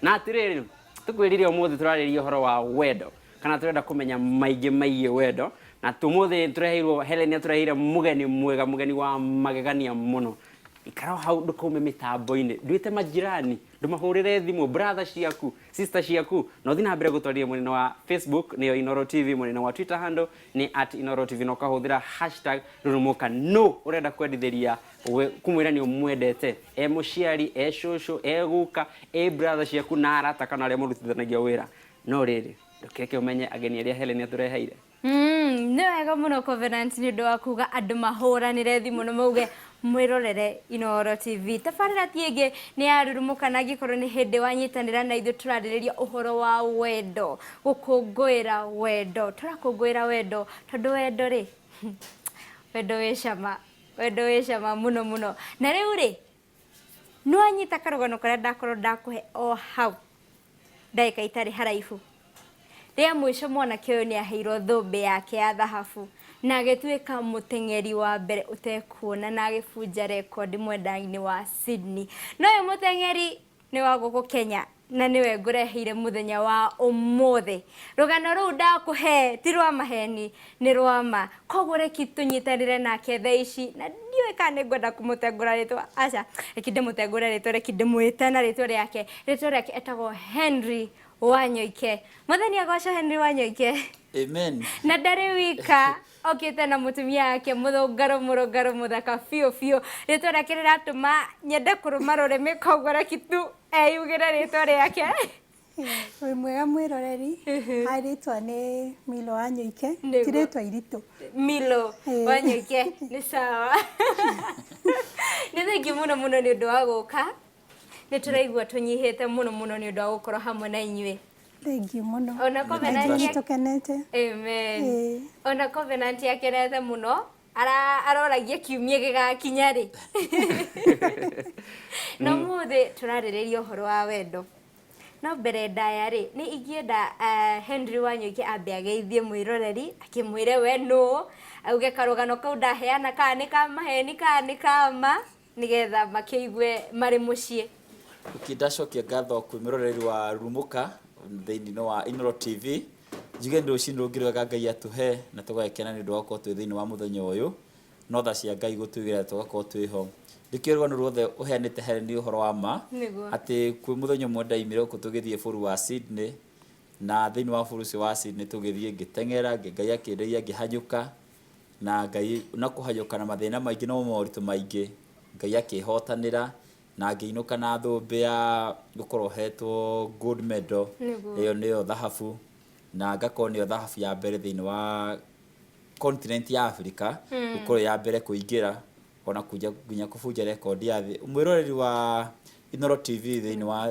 Na atĩrĩrĩ, tũkwĩrire ũmũthĩ tũrarĩria ũhoro wa wendo kana tũrenda kũmenya maingĩ maigiĩ wendo, na tũmũthĩ tũreheirwo, Helen atũreheire mũgeni mwega, mũgeni wa magegania mũno. Ikara o hau ndũkaume mĩtambo-inĩ, ndwĩte majirani, ndũmahũrĩre thimũ, brother ciaku, sister ciaku, na ũthiĩ na mbere gũtwarĩria mwena wa Facebook nĩyo Inooro TV, mwena wa Twitter handle nĩ at Inooro TV, na ũkahũthĩra hashtag rurumũka. Nũ ũrenda kwendithĩria we kumwĩra nĩ ũmwendete, e mũciari, e cũcũ, e guka, e brother ciaku na arata kana arĩa mũrutithanagia wĩra. No rĩrĩ, ndũkeke ũmenye ageni arĩa Helen atũreheire. Nĩ wega mũno Covenant nĩ ũndũ wa kuga andũ mahũranĩre thimũ na mauge mwĩrorere Inooro TV. Tabarĩra ti ĩngĩ nĩ ya Rurumũka, na angĩkorwo nĩ hĩndĩ wanyitanĩra na ithuĩ tũrarĩrĩria ũhoro wa wendo, gũkũngũĩra wendo. Tũrakũngũĩra wendo tondũ wendo rĩ, wendo wĩ cama, wendo wĩ cama mũno mũno. Na rĩu rĩ, nĩ wanyita karũgano karĩa ndakorwo ndakũhe o hau ndagĩka itarĩ haraihu. Rĩa mũico mwanake ũyũ nĩ aheirwo thũmbĩ yake ya thahabu na agĩtuĩka mũteng'eri wa mbere ũtekuona na agĩbunja rekondi mwena-inĩ wa Sydney. Na ũyũ mũteng'eri nĩ wa gũkũ Kenya na nĩwe ngũreheire mũthenya wa ũmũthĩ. Rũgano rũu ndakũhe ti rwa maheni, nĩ rwa ma. Koguo reki tũnyitanĩre nake thaa ici, na ndiũĩ kana nĩ ngwenda kũmũtengũra rĩtwa, aca, reki ndĩmũtengũre rĩtwa, reki ndĩmwĩte na rĩtwa rĩake. Rĩtwa rĩake etagwo Henry Wanyoike. Mwathani agocwo Henry Wanyoike. Amen. Na ndarĩ wika, okĩte na mũtumia wake mũthũngarũ mũrũngarũ mũthaka biũ biũ. Rĩtwa rĩake rĩratũma nyende kũrũma rũrĩmĩ, koguo reki tu eyugĩre rĩtwa rĩake. Wĩ mwega mwĩroreri, ha rĩtwa nĩ Milo Wanyoike, ti rĩtwa iritũ. Milo Wanyoike, nĩ sawa. Nĩ thengiũ mũno mũno nĩ ũndũ wa gũka. Nĩ tũraigua tũnyihĩte mũno mũno nĩ ũndũ wa gũkorwo hamwe na inyuĩ. Thengiũ mũno. Ona Covenant Nĩ tũkenete. Amen. Ona Covenant akenete mũno, aroragia kiumia gĩgakinya rĩ. Na ũmũthĩ tũrarĩrĩria ũhoro wa wendo. No mbere ndaya rĩ, nĩ ingĩenda Henry Wanyoike ambe ageithie mwĩroreri, akĩmwĩre we nũ, auge karũgano kau ndaheana kana nĩ ka maheni kana nĩ ka ma, nĩgetha makĩigue marĩ mũciĩ. Okay, ndacokia ngatho kwĩ mwĩroreri wa Rurumũka thĩinĩ wa Inooro TV. Njuge nĩ rũcinĩ rũngĩ rwega Ngai atũhe na tũgagĩkena nĩ ũndũ wa gũkorwo twĩ thĩinĩ wa mũthenya ũyũ. No tha cia Ngai gũtũigĩra tũgakorwo twĩ ho. Ndikĩũĩ rũgano ruothe ũheanĩte Helen nĩ ũhoro wa ma. Nĩguo. Atĩ kwĩ mũthenya ũmwe ndaimire gũkũ tũgĩthiĩ bũrũri wa Sydney, na thĩinĩ wa bũrũri ũcio wa Sydney tũgĩthiĩ ngĩteng'era, Ngai akĩndeithia ngĩhanyũka. Na Ngai na kũhanyũka na mathĩna maingĩ na moritũ maingĩ, Ngai akĩhotanĩra na ngĩinũka na thũmbĩ ya gũkorwo hetwo gold medal, ĩyo nĩyo thahabu, na ngakorwo nĩyo thahabu ya mbere thĩinĩ wa continent ya Africa, gũkorwo ĩ ya mbere kũingĩra. Ona kuja nginya kũbunja rekondi ya thĩ. Mwĩroreri wa Inooro TV thĩinĩ wa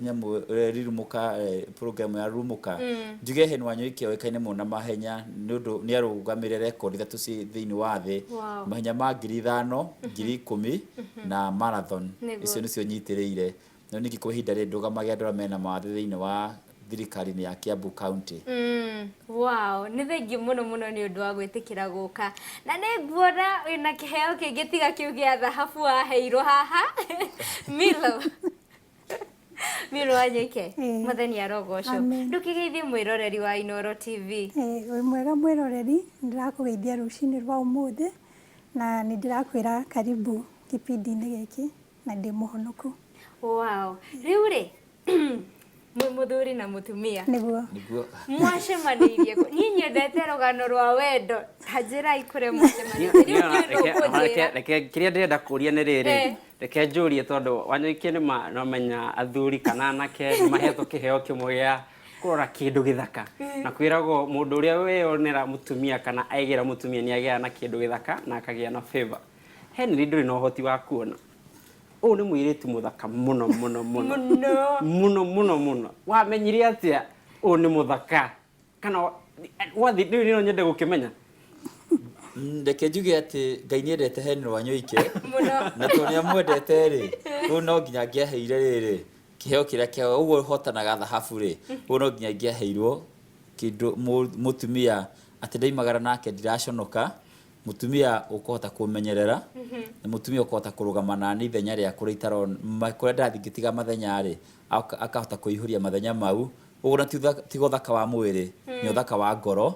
nyamũ Rirumũka, program ya Rurumũka, njuge Henry Wanyoike oĩkaine mũno na mahenya nĩ ũndũ nĩ arũgamĩrĩire rekondi ithatũ ci thĩinĩ wa thĩ. Mahenya ma 5,000, 10,000 na marathon. Icio nĩcio nyitĩrĩire. No ningĩ kwa ihinda rĩrĩ ndũgamagia andũ arĩa mena mawathe thĩinĩ wa thirikari-inĩ ya Kiambu County. Wow, nĩ thengiũ mũno mũno nĩ ũndũ wa gwĩtĩkĩra gũka. Na nĩ nguona wĩna kĩheo kĩngĩ tiga kĩu gĩa thahabu waheirwo haha. Milo. Milo Wanyoike, Mwathani arogocwo. Ndũkĩgeithie mwĩroreri wa Inooro TV. Wĩ mwega mwĩroreri, nĩndĩrakũgeithia rũcinĩ rwa ũmũthĩ na nĩndĩrakwĩra karibu kĩbindi-inĩ gĩkĩ. Na ndĩ mũhonoku. Wow. Rĩu rĩ, mwĩ mũthuri na mũtumia. Nĩguo. Nĩguo. Mwacemanĩirie kũ? Niĩ nyendete rũgano rwa wendo. Ta njĩrai kũrĩa mwacemanĩirie. Rĩu ndiũĩ nũ ũkũnjĩra. Reke kĩrĩa ndĩrenda kũria nĩ rĩrĩ, reke njũrie tondũ Wanyoike nĩ ma no menya athuri kana anake nĩ mahetwo kĩheo kĩmwe gĩa kũrora kĩndũ gĩthaka. Na kwĩragwo mũndũ ũrĩa weyonera mũtumia kana aigĩra mũtumia nĩ agĩaga na kĩndũ gĩthaka na akagĩa na favor. Henry ndũrĩ na ũhoti wa kuona. Ũyũ nĩ mũirĩtu mũthaka mũno mũno mũno. Mũno. Mũno mũno mũno. Wamenyire atĩa ũyũ nĩ mũthaka? Kana wathi rĩu no nyende gũkĩmenya. Reke njuge atĩ Ngai nĩ endete Henry Wanyoike. Mũno. Na tondũ nĩ amwendete rĩ, rĩu no nginya angĩaheire rĩrĩ, kĩheo kĩrĩa kĩa ũguo ũhotanaga thahabu rĩ, ũguo no nginya ingĩaheirwo kĩndũ mũtumia atĩ ndaimagara nake ndiraconoka. Mũtumia ũkũhota kũmenyerera, na mũtumia ũkũhota kũrũgama nani ithenya rĩa kũrĩa itarona, kũrĩa ndathiĩ ngĩtiga mathenya rĩ, Akahota kũihũria mathenya mau ũguo, na tiga ũthaka wa mwĩrĩ, nĩ ũthaka wa ngoro,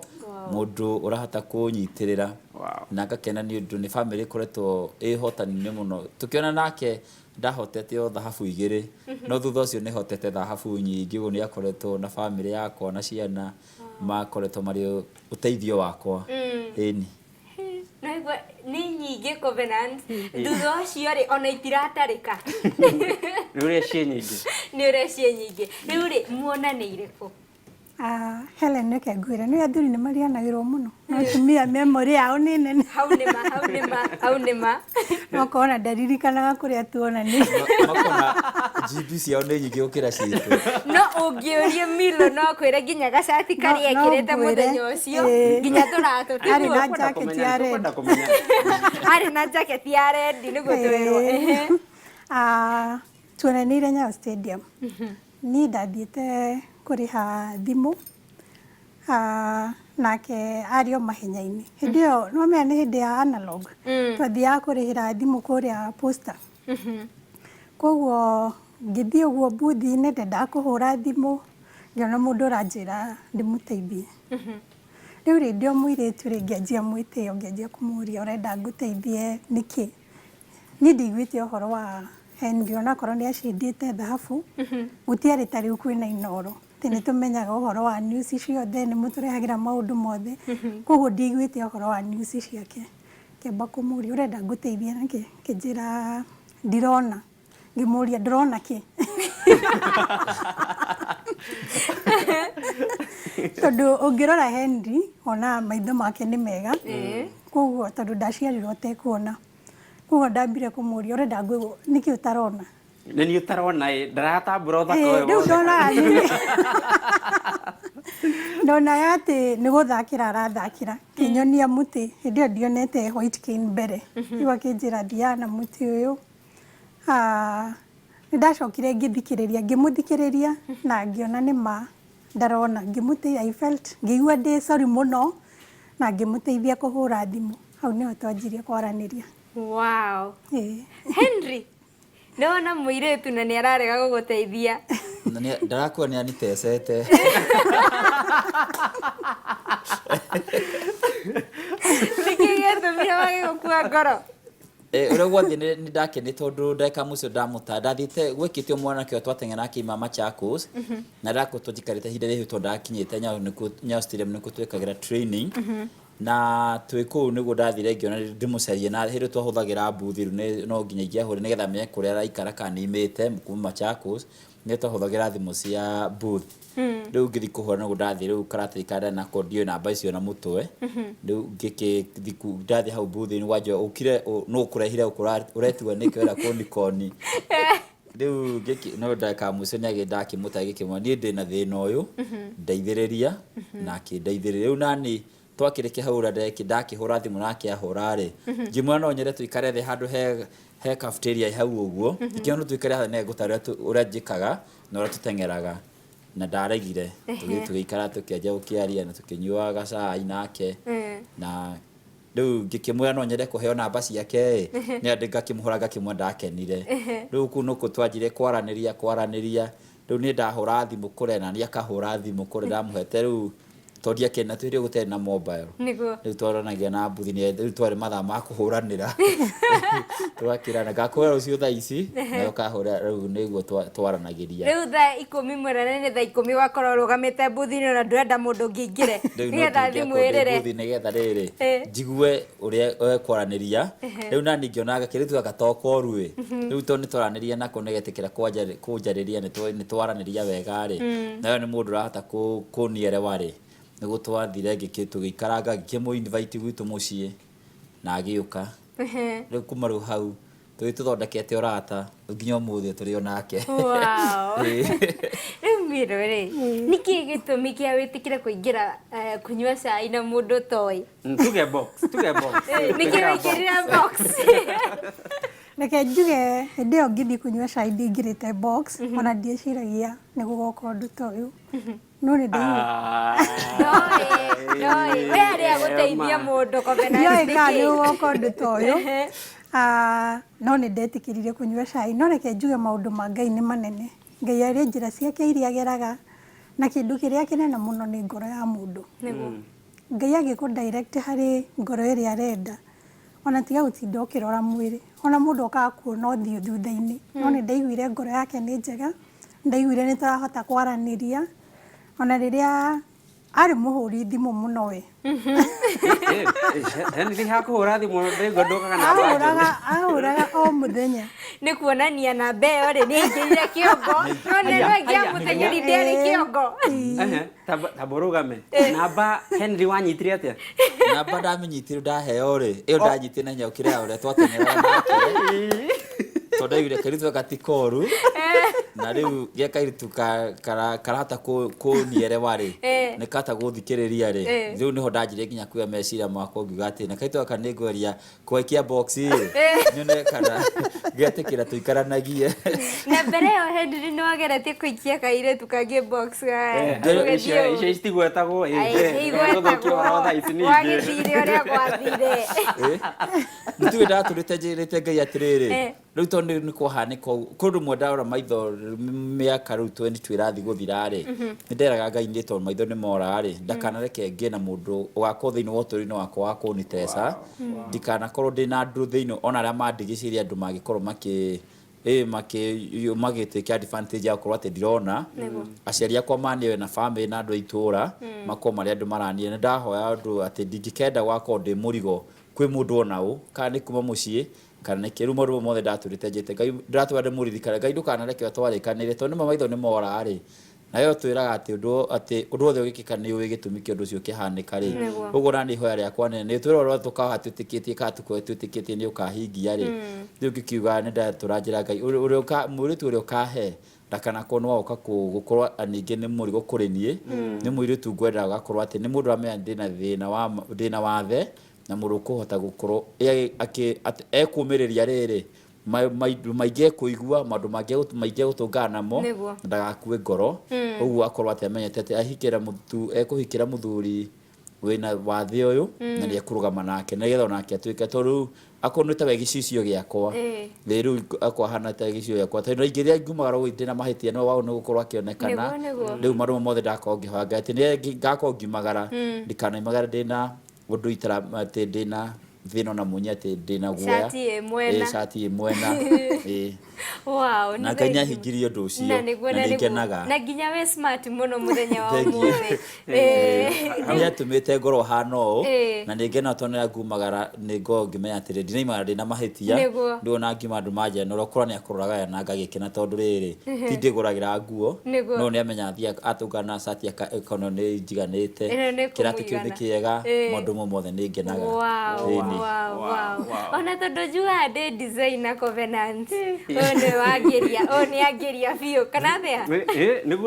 mũndũ ũrahota kũnyitĩrĩra. Na ngakena nĩ ũndũ nĩ bamĩrĩ ĩkoretwo ĩhotani-inĩ mũno. Tũkĩona nake ndahotete o thahabu 2, no thutha ũcio nĩ hotete thahabu nyingĩ. Ũguo nĩ akoretwo na bamĩrĩ yakwa na ciana makoretwo marĩ ũteithio wakwa, ĩni. Naigua nĩ nyingĩ, Covenant, thutha ũcio rĩ, ona itiratarĩka. Nĩ ũrĩa ciĩ nyingĩ. Nĩ ũrĩa ciĩ nyingĩ. Rĩu rĩ, muonanĩire kũ? Ah, Helen, reke ngwĩre, nĩ athuri nĩ mariganagĩrwo mũno, no atumia memory yao nĩ nene. Hau nĩ ma, hau nĩ ma, hau nĩ ma. Makona ndaririkanaga kũrĩa tuonanĩire. Makona GB ciao nĩ nyingĩ gũkĩra citũ. No ũngĩũrie Milo no kwĩre nginya gacati karĩa No ekĩrĩte ngwĩre, mũthenya ũcio, nginya tũratũ. Arĩ na Tiguo? jacket ya red. Tũkwenda kũmenya. Arĩ na jacket ya red nĩguo twĩrwo. Ehe. Ah, tuonanĩire Nyayo Stadium. Niĩ ndathiĩte kũrĩha thimũ. Ah, nake arĩ o mahenya-inĩ. Hĩndĩ ĩyo no menya nĩ hĩndĩ ya analog. Twathiaga kũrĩhĩra thimũ kũrĩa Posta. Koguo ngĩthiĩ ũguo booth-inĩ, ndendaga kũhũra thimũ, ngĩona mũndũ ũranjĩra ndĩmũteithie. Rĩu rĩ, ndĩ o mũirĩtu rĩ, ngĩanjia mwĩtĩo, ngĩanjia kũmũria, "Ũrenda ngũteithie nĩkĩ?" Niĩ ndiguĩte ũhoro wa Henry, onakorwo nĩ acindĩte thahabu, gũtiarĩ ta rĩu kwĩna Inoro. Atĩ nĩ tũmenyaga ũhoro wa news ciothe, nĩ mũtũrehagĩra maũndũ mothe. Koguo ndiaiguĩte ũhoro wa news ciake. Ngĩamba kũmũria, "Ũrenda ngũteithie nĩkĩ?" Akĩnjĩra, "Ndirona." Ngĩmũria, "Ndũrona kĩ?" Tondũ ũngĩrora Henry, ona maitho make nĩ mega. Koguo tondũ ndaciarirwo tekuona. Koguo ndambire kũmũria, "Ũrenda nĩkĩ ũtarona?" Nĩ niĩ ũtarona ĩ, ndaratambũra ũthaka ũyũ Rĩu wothe. Ndonaga nĩ ndonaga atĩ nĩ gũthakĩra arathakĩra, kĩnyonia mũtĩ. Hĩndĩ ĩyo ndionete white cane mbere. Rĩu akĩnjĩra, "Thiaga na mũtĩ ũyũ." Ah, nĩ ndacokire ngĩthikĩrĩria, ngĩmũthikĩrĩria na ngĩona nĩ ma ndarona. Ngĩmũteithia, I felt, ngĩigua ndĩ sorry mũno na ngĩmũteithia kũhũra thimũ. Hau nĩho twanjirie kwaranĩria. Wow. Ĩĩ. Henry, nĩwona mũirĩtu na nĩ ararega gũgũteithia. Na ndarakuwa nĩ anitecete. Nĩkĩ gĩatũmire wage gũkua ngoro? Ũrĩa gwathiĩ, nĩ ndakene tondũ ndagĩka mũico ndamũta ndathiĩte gwĩkĩte mwanake ũyũ twateng'era akiuma Machakos, na ndakoretwo njikarĩte ihinda rĩrĩ tondũ ndakinyĩte Nyayo, nĩkuo Nyayo Stadium nĩkuo twekagĩra training, na twĩ kũu nĩguo ndathire ngĩona ndĩmũcarie, na hĩndĩ ĩyo twahũthagĩra booth. Rĩu no nginya ingĩahũrire nĩgetha menye kũrĩa araikara kana nĩaimĩte kuma Machakos. Nĩ twahũthagĩra thimũ cia booth. Rĩu ngĩthiĩ kũhũra, nĩguo ndathiĩ rĩu karatathi karĩa nako ndiũĩ namba icio na mũtwe. Rĩu ngĩkĩthiĩ ndathiĩ hau booth-inĩ wanja, ũkire nũ ũkũrehire gũkũ, ũretua nĩkĩ, ũrenda kũnikoni? Rĩu ngĩkĩ no ndagĩka ya mũico nĩ ndakĩmũta, gĩkĩmwĩra, "Niĩ ndĩna thĩna ũyũ, ndeithĩrĩria," na akĩndeithĩrĩria. Rĩu nani twakĩrĩkia hau, ũrĩa ndakĩhũra thimũ nake ahũra rĩ, ngĩmwĩra no nyende tũikare thĩ handũ he cafeteria hau ũguo. Ngĩkĩona no tũikare hau nĩ ngũtarĩria ũrĩa njĩkaga na ũrĩa tũteng'eraga, na ndaregire. Tũgĩikara, tũkĩanjia gũkĩaria na tũkĩnyuaga gacai nake, na rĩu ngĩkĩmwĩra no nyende kũheo namba ciake ĩ, nĩ andĩ ngakĩmũhũra, ngakĩmwĩra ndakenire. Rĩu kũu nĩkuo twanjirie kwaranĩria kwaranĩria. Rĩu niĩ ndahũra thimũ kũrĩa na niĩ akahũra thimũ kũrĩa ndamũhete, rĩu tondũ ndiakĩrĩ na twĩrĩ gũtarĩ na mobile. Rĩu twaranagia na mbuthi, rĩu twarĩ mathaa ma kũhũranĩra, tũgakĩrana, ngakũhũra rũciũ thaa ici nawe ũkahũra. Rĩu nĩguo twaranagĩria. Rĩu thaa 10 mwĩrane nĩ thaa 10, wakorwo ũrũgamĩte booth-inĩ na ndũrenda mũndũ ũngĩ aingĩre. Rĩu no nĩgetha thimũ tũngĩakorwo ndĩ ĩrĩre. Booth nĩgetha rĩrĩ njigue ũrĩa ekwaranĩria. Rĩu nani ngĩonaga kĩrĩtu gaka to koru ĩ. Rĩu tondũ nĩ twaranĩria nako nĩgetĩkĩra kũnjarĩria, nĩ twaranĩria wega rĩ, nawe nĩ mũndũ ũrahota kũnielewa rĩ, nĩguo twathire tũgĩikaranga, ngĩkĩmũ invite gwitũ mũciĩ na agĩũka. Rĩu kuma rĩu hau tũgĩ tũthondekete ũrata nginya ũmũthĩ tũrĩ o nake. Wow. Rĩu Miro rĩ, nĩkĩ gĩtũmi kĩa wĩtĩkĩre kũingĩra kũnyua cai na mũndũ ũtoĩ? Tuge box, tuge box. Nĩkĩ waingĩrire box? Reke njuge, hĩndĩ ĩyo ngĩthiĩ kũnyua cai ndingĩrĩte box, ona ndieciragia nĩ gũgoka ũndũ ta ũyũ, no nĩ ndaigua Ndoĩ ndoĩ we arĩa gũteithia mũndũ, Covenant. Ndiũĩ kana nĩkĩ? Nĩ gũgoka ũndũ ta ũyũ. Ah, no nĩ ndetĩkĩrire kũnyua cai, no reke njuge maũndũ ma Ngai nĩ manene. Ngai arĩ njĩra ciake iria ageraga, na kĩndũ kĩrĩa kĩnene mũno nĩ ngoro ya mũndũ. Nĩguo. Ngai angĩkũ direct harĩ ngoro ĩrĩa arenda, ona tiga gũtinda ũkĩrora mwĩrĩ, ona mũndũ okaga kuona ũthiũ thutha-inĩ. No nĩ ndaiguire ngoro yake nĩ njega, ndaiguire nĩ tũrahota kwaranĩria, ona rĩrĩa arĩ mũhũri thimũ mũno we. Henry hakuhũra thimũ ndaigua ndũkaga na namba njũru. Ahũraga o mũthenya. Nĩ kuonania namba ĩyo rĩ nĩ aingĩrire kĩongo, no nĩ Aya, no ĩngĩ ya aya. mũteng'eri ndĩarĩ kĩongo. Ehe, tamba ũrũgame. Namba Henry wanyitire atĩa? Namba ndamĩnyitire, ndaheo rĩ, ĩyo ndanyitire na hinya gũkĩra ya ũrĩa twateng'eraga nake, tondũ ndaiguire kairĩtu gaka ti koru, na rĩu ge kairĩtu karahota kũnierewa rĩ, nĩ kahota gũthikĩrĩria rĩ, rĩu nĩho ndanjirie nginya kuoya meciria makwa ngiuga atĩ na kairĩtu gaka nĩ ngweria kũgaikia box rĩ, nyone kana getĩkĩra tũikaranagie. Na mbere ĩyo Henry nĩ wageretie kũikia kairĩtu kangĩ box? Icio citigwetagwo. Tũthũkie ũhoro thaa ici ningĩ. Wagĩthire ũrĩa gwathire. Nĩtuĩ ndatũrĩte njĩrĩte Ngai atĩrĩrĩ, rĩu tondũ nĩ kwahanĩka ũguo, kũndũ rĩmwe ndarora maitho mĩaka rĩu 22 ĩrathiĩ gũthira rĩ, nĩ nderaga Ngai nĩ tondũ maitho nĩ mora rĩ, ndakanareke ngĩe na mũndũ ũgakorwo thĩinĩ wa ũtũũro-inĩ wakwa wa kũnitesa, ndikanakorwo ndĩna andũ thĩinĩ, ona arĩa mandigicĩirie, andũ mangĩkorwo makĩ magĩtake advantage ya gũkorwo atĩ ndirona. Aciari akwa manĩoe na family na andũ a itũra makorwo marĩ andũ marania. Nĩ ndahoya ũndũ atĩ ndingĩkenda gwakorwo ndĩ mũrigo kwĩ mũndũ ona ũ, kana nĩ kuma mũciĩ kana nĩ kĩ. Rĩu maũndũ mothe ndatũrĩte njĩte Ngai, ndĩratũra ndĩmũririkane Ngai, ndũkanareke twarĩkanĩre, tondũ nĩma maitho nĩ mora rĩ, nayo twĩraga atĩ ũndũ wothe ũgĩkĩka nĩ ũĩ gĩtũmi kĩa ũndũ ũcio ũkĩhanĩka rĩ. Ũguo na nĩ ihoya rĩakwa nene nĩ twĩra ũrĩa tũkahoya twĩtĩkĩtie, kana tũkoe twĩtĩkĩtie nĩ ũkahingia rĩ. Rĩu ngĩkiuga nĩ ndatũra njĩra Ngai, mũirĩtu ũrĩa ũkahe ndakanakorwo nĩ wagoka gũkorwo ningĩ nĩ mũrigo kũrĩ niĩ. Nĩ mũirĩtu ngwenda agakorwo atĩ nĩ mũndũ ũramenya ndĩna thĩna wa ndĩna wathe, na mũndũ ũkũhota gũkorwo ekũmĩrĩria rĩrĩ maingĩ, ekũigua maũndũ mangĩ maingĩ egũtũngana namo, na ndagakue ngoro. Ũguo akorwo atĩ amenyete atĩ ahikĩra ekũhikĩra mũthuri wĩna wathe ũyũ, na nĩ ekũrũgama nake nĩgetha onake atuĩke, tondũ rĩu akorwo nĩ tawe gĩcicio gĩakwa rĩ, rĩu akorwo ahana ta gĩcicio gĩakwa, tondũ ingĩ rĩrĩa ngumagara ũguo ndĩna mahĩtia no wao nĩ gũkorwo akĩonekana. Rĩu maũndũ mothe ndakorwo ngĩhoya Ngai atĩ nĩ ngakorwo ngiumagara, ndikanaumagara ndĩna ũndũ itara atĩ ndĩna thĩna ona mũnyi, atĩ ndĩna guoya. Cati ĩ mwena. Ĩ, cati ĩ mwena, ĩ. Wow, na nĩ Ngai nĩ thengiũ. Ahingirie ũndũ ũcio. Na nĩguo na na nĩ nĩguo. ngenaga. Na nginya wĩ smart mũno mũthenya wa Thank you. ũmũthĩ. Nĩ atũmĩte ngorwo hana ũũ, na nĩ ngena tondũ nĩ ngumagara nĩ ngorwo ngĩmenya atĩrĩ ndinaimagara ndĩna mahĩtia. Ndĩrona ona ngiuma andũ manjĩra na ũrĩa ũkũrora nĩ akũroraga na ngagĩkena, tondũ rĩrĩ ti ndĩgũragĩra nguo, no nĩ amenya athiĩ atũngana na cati akona nĩ njiganĩte. Ĩno nĩ Kĩratũ kĩu nĩ kũmũigana. kĩega. Maũndũ mo mothe nĩ ngenaga. Ĩni. Wow. Ona tondũ njugaga ndĩ designer, Covenant, ũyũ nĩ wangĩria, ũyũ nĩ angĩria biũ, kana atĩa? Nĩguo.